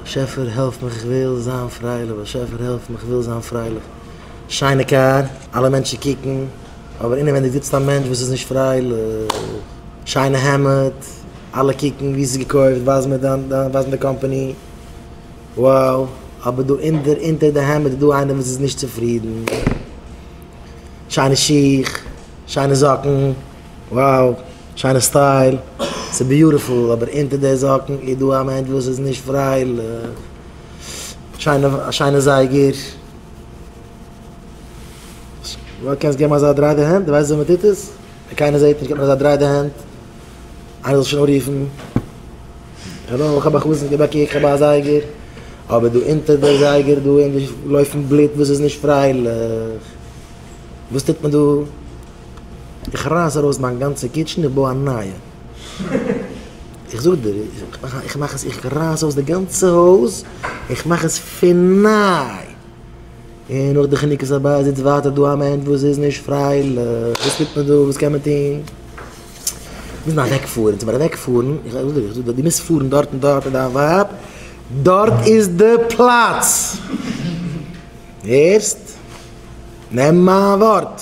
באשעפער העלף מיך איך וויל זיין פרייליך, באשעפער העלף מיך איך וויל זיין פרייליך. שיינע קאר, אלע מענטשן קוקן, אבער אינעווענדיג זיצט א מענטש וואס איז נישט פרייליך. שיינע העמד, אלע קוקן וואו ס'איז געקויפט, ווייז מיר דיין, ווייז מיר די קאמפאני, wow, אבער דא אונטער אונטער די העמד איז דא איינער וואס איז נישט צופרידן. שיינע שיך, שיינע זאקן, wow, שיינע style, ס'איז beautiful, אבער אונטער די זאקן איז דא א מענטש וואס איז נישט פרייליך. שיינע, א שיינע זייגער. וואו קענסט געבן אזא דריי די הענט, דו ווייסט ווי מ'טוט עס? ווען קיינער זעט נישט געבט מען אזא דריי די הענט, איינער זאל שוין אנרופן, העלא איך האב א חתן גיב א קוק איך האב א זייגער, אבער דא אונטער די זייגער דא אין די לויפן בלוט וואס איז נישט פרייליך, וואס טוט מען דא? איך רייס ארויס מיין גאנצע kitchen איך בוי א נייע, איך זאג דיר איך מאך עס איך רייס אויס די גאנצע הויז איך מאך עס פון ניי. און נאך די חנוכת הבית זיצט ווייטער דא א מענטש וואס איז נישט פרייליך, וואס טוט מען דא, וואס קען מען טון? מוז מען אוועק פארן, צו מען אוועק פארן, איך זאג דיר, איך זאג דיר, דו מוזט פארן דארט און דארט מיט דיין ווייב, דארט איז די פלאץ! הערסט? נעם מיין ווארט!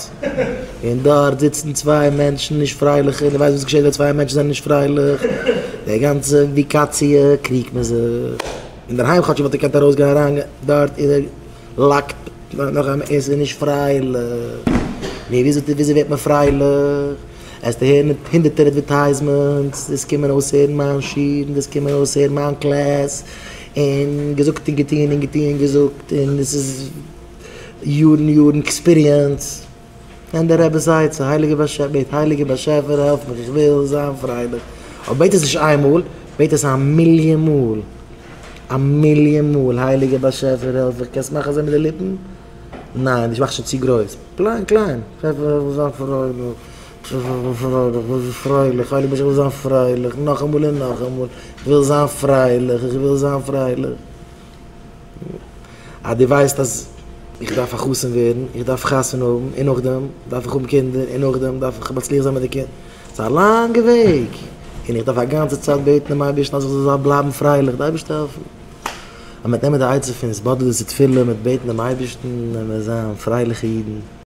און דארט זיצן צוויי מענטשן נישט פרייליך, און דו ווייסט וואס געשעט ווען צוויי מענטשן זענען נישט פרייליך? די גאנצע וואקאציע קריגט מען זיך. אינדערהיים כאטש וואלט ער געקענט ארויסגיין אריינגיין דארט איז ער locked נאך א עס איז נישט פרייליך נו וויאזוי וויאזוי ווערט מען פרייליך עסטו הערן הונדערטער advertisements דאס קומען אויסהערן מיין שיעור און דאס קומען אויסהערן מיין class און געזאגט און געטון און געטון און געזאגט און עס איז יארן יארן experience. נעם די רבי'ס עצה, הייליגער באשעפער, בעט הייליגער באשעפער העלף מיך איך וויל זיין פרייליך, אבער בעט עס נישט איין מאל, בעט עס א מיליאן מאל, א מיליאן מאל, הייליגער באשעפער העלף מיך, קענסט מאכן אזוי מיט די ליפן? ניין, דו מאכסט שוין צו גרויס, קליין קליין, באשעפער איך וויל זיין פרייליך, באשעפער איך וויל זיין פרייליך, איך וויל זיין פרייליך, הייליגער באשעפער איך וויל זיין פרייליך, נאכאמאל און נאכאמאל, איך וויל זיין פרייליך, איך וויל זיין פרייליך. אז דו ווייסט אז איך דארף א חתן ווערן, איך דארף חתונה האבן, און נאכדעם דארף איך האבן קינדער, און נאכדעם דארף איך מצליח זיין מיט די קינדער, ס'איז א לאנגע וועג, און איך דארף א גאנצע צייט בעטן דעם אייבערשטן אז איך זאל בלייבן פרייליך, די אייבערשטער העלפן אז מ'וועט נעמען די עצה פון התבודדות און תפילה, מ'וועט בעטן דעם אייבערשטן, וועלן מיר זיין פרייליכע אידן.